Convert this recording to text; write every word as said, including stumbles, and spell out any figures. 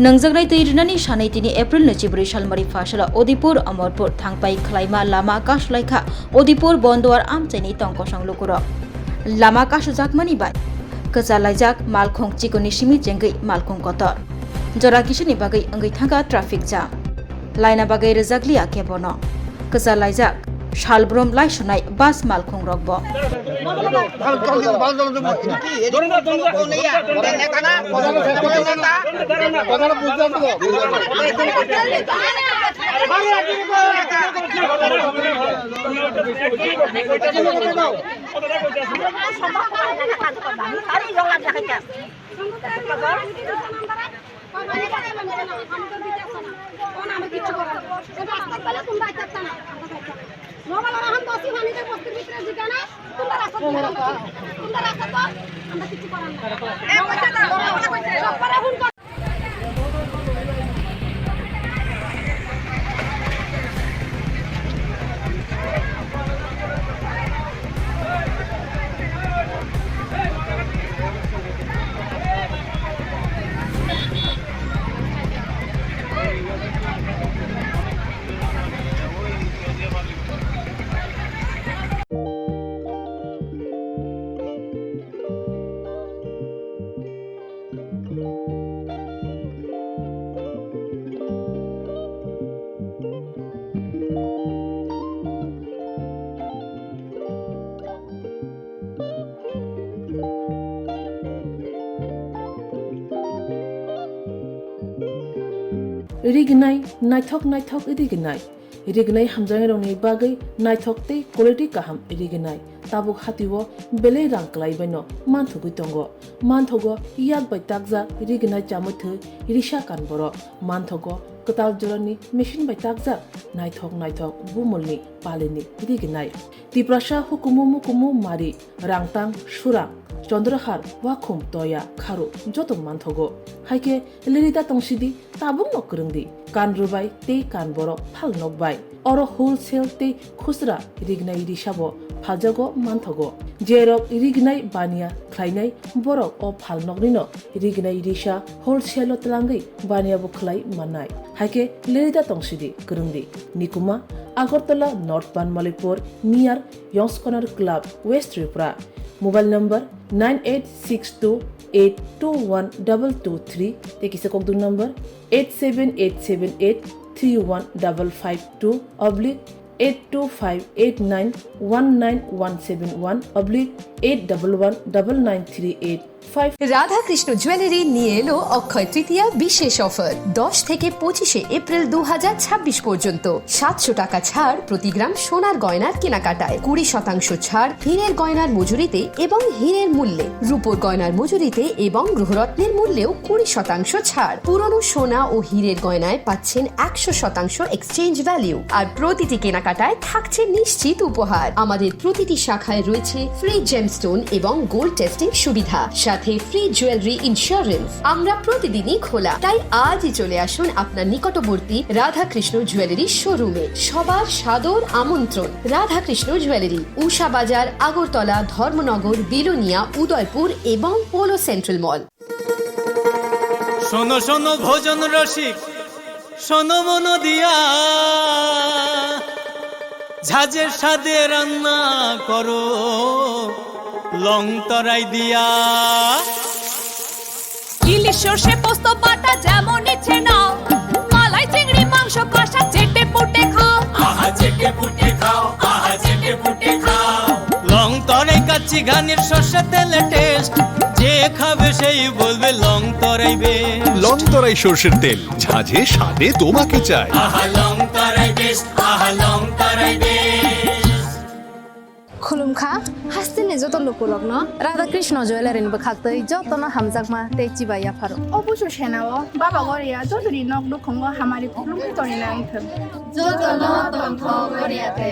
Nangjaknai twi rinani sanwi tini April ni chibrwi salmari phasalo Odipur Amarpur thangpai khwlaima lama kasulaikha Odipur Bonduar amchaini tongkosong lukurok. Lama kasujakmani bai kwchalaijak malkhung chikoni simi chengwi malkhung kotor. Jora kisini bagwi wngwi thangkha traffic jam. Laina bagwi rwjakliya kebono. Kwchalaijak salbrum laisunai bus malkhungrokbo. Rignai, naithok naithok rignai. Rignai hamjaknairokni bagwi naithok tei quality kaham rignai. Tabuk hatio belai rang kwlaibaino manthogwi tongo. Manthogo yak bai takjak rignai chamwi thwi risa kan borok. Manthogo kwtal jorani machine bai takjak naithok naithok bumulni palini rignai. Tiprasa hukumu mukumu mari, rangtang, surang, chondrahar, wakhum, toya, kharu joto manthogo. Haikhe lerida tongsidi, tabukno kwrwngdi, kan rwbai tei kan borok phal nokbai. Oro wholesale tei khusra rignai risabo phaljago manthogo. Jerok rignai baniya khlainai borok o phalnoknino rignai risa wholesale-o twlangwi baniyabo khlai mannai. Haikhe lerida tongsidi, kwrwngdi. Nikuma, Agartala North Banmalipur, near Yongs Corner Club, West Tripura. Mobile number nine eight six two eight two one double two three tei kisa kokduk number eight seven eight seven eight three one double five two oblique eight two five eight nine one nine one seven one oblique eight double one double nine three eight five. Radhakrishna jewellery নিয়ে এলো অক্ষয় তৃতীয়া বিশেষ অফার। দশ থেকে পঁচিশে এপ্রিল দু হাজার ছাব্বিশ পর্যন্ত সাতশো টাকা ছাড় প্রতি গ্রাম সোনার গয়নার কেনাকাটায়, কুড়ি শতাংশ ছাড় হীরের গয়নার মজুরিতে এবং হীরের মূল্যে, রূপোর গয়নার মজুরিতে এবং গ্রহরত্নের মূল্যেও কুড়ি শতাংশ ছাড়। পুরনো সোনা ও হীরের গয়নায় পাচ্ছেন একশো শতাংশ এক্সচেঞ্জ ভ্যালু, আর প্রতিটি কেনাকাটায় থাকছে নিশ্চিত উপহার। আমাদের প্রতিটি শাখায় রয়েছে ফ্রি জেমস্টোন এবং গোল্ড টেস্টিং সুবিধা, সাথে ফ্রি জুয়েলারি ইন্স্যুরেন্স। আমরা প্রতিদিনই খোলা, তাই আজই চলে আসুন আপনার নিকটবর্তী রাধাকৃষ্ণ জুয়েলারি শোরুমে। সবার সাদর আমন্ত্রণ। রাধাকৃষ্ণ জুয়েলারি, উষা বাজার, আগরতলা, ধর্মনগর, বিলোনিয়া, উদয়পুর এবং পোলো সেন্ট্রাল মল। শোনো শোনো ভোজন রসিক, শোনো মন দিয়া, ঝাঁঝের স্বাদে রান্না করো লং তরাই দিয়া। ইলিশ সর্ষে পোস্ত বাটা যেমন ইচ্ছে নাও, মালাই চিংড়ি মাংস কষা চেটে পুটে খাও। আহা চেটে পুটে খাও, আহা চেটে পুটে খাও। লং তরাই কাচ্চি ঘানির সর্ষে তেলে টেস্ট, যে খাবে সেই বলবে লং তরাই বেস্ট। লং তরাই সর্ষের তেল, ঝাঁঝে স্বাদে তোমাকে চাই। আহা লং তরাই বেস্ট, আহা লং তরাই best. Khulumkha, hasteni joto lukurokno Radha Krishna Jewellery ni bwkhaktwi jotono hamjakma tei chibai yapharo. O busu senao Baba Goria jotoni nok nukhungo hamari khulumwi tongwi nang thung. Jotono tongthok Goria te.